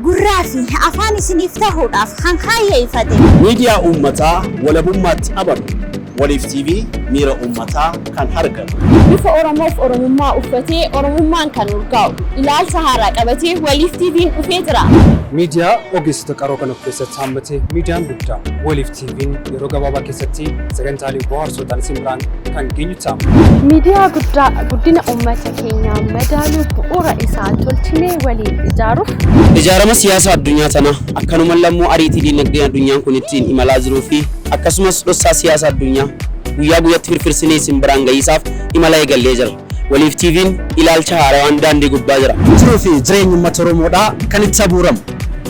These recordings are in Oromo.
Gurraa fi afaan isiniif tahuudhaaf kan kaayyeeffate. Miidiyaa uummataa walabummaatti amanu, Waliif TV miira uummataa kan harganu. Bifa Oromoof Oromummaa uffatee Oromummaan kan urgaa'u, ilaalcha haaraa qabatee Waliif TV'n dhufee jira. Miidiyaa ogeessota qaroo kan of keessatti haammate miidiyaan guddaa Waliif TV'n yeroo gabaabaa keessatti sagantaalee bohaarsoo ta'an isin biraan kan geenyu ta'a. Miidiyaa guddaa guddina uummata keenyaa madaalu bu'uura isaa tolchinee waliin ijaaruuf. Ijaarama siyaasa addunyaa tanaa akkanuman lammoo ariitii diinagdeen addunyaan kun ittiin imalaa jiruu fi akkasumas dhossaa siyaasa addunyaa guyyaa guyyatti firfirsinee isin biraan gahiisaaf imala eegallee jira. Waliif TV'n ilaalcha haarawaan daandii gubbaa jira. Jiruu fi jireenyi uummata Oromoodhaa kan itti abuuramu,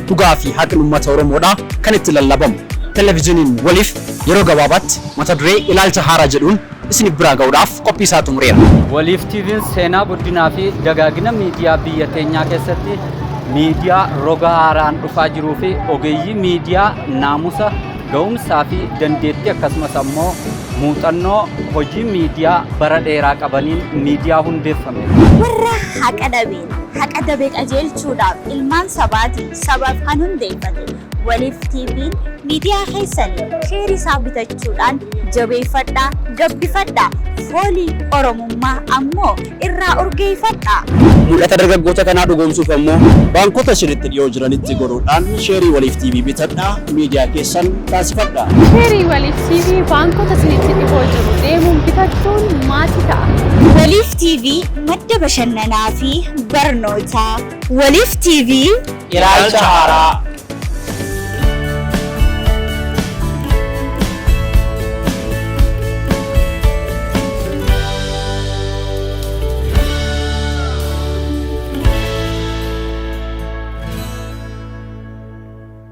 dhugaa fi haqni uummata Oromoodhaa kan itti lallabamu, Televizyiniin Waliif yeroo gabaabaatti mata duree Ilaalcha Haaraa jedhuun isin biraa ga'uudhaaf qophii isaa xumureera. Waliif TV'n seenaa guddinaa fi dagaagina miidiyaa biyya teenyaa keessatti miidiyaa roga haaraan dhufaa jiruu fi ogeeyyii miidiyaa naamusa, ga'umsaa fi dandeettii akkasumas ammoo muuxannoo hojii miidiyaa bara dheeraa qabaniin miidiyaa hundeeffame. Warra haqa dhabeen haqa dabe qajeelchuudhaaf ilmaan sabaatiin sabaaf kan hundeeffate Waliif TV'n miidiyaa keessanii sheerii isaa bitachuudhaan jabeeffadhaa, gabbifadhaa, foolii Oromummaa ammoo irraa urgeeffadhaa. Mul'ata dargaggoota kanaa dhugoomsuuf ammoo. Baankota isinitti dhiyoo jiranitti goruudhaan sheerii Waliif TV bitadhaa, miidiyaa keessan taasifadhaa. Sheerii Waliif TV baankota isinitti dhihoo jiru deemuun bitachuun maatii ta'a. Waliif TV madda bashannanaa fi barnootaa. Waliif TV. Ilaalcha haaraa.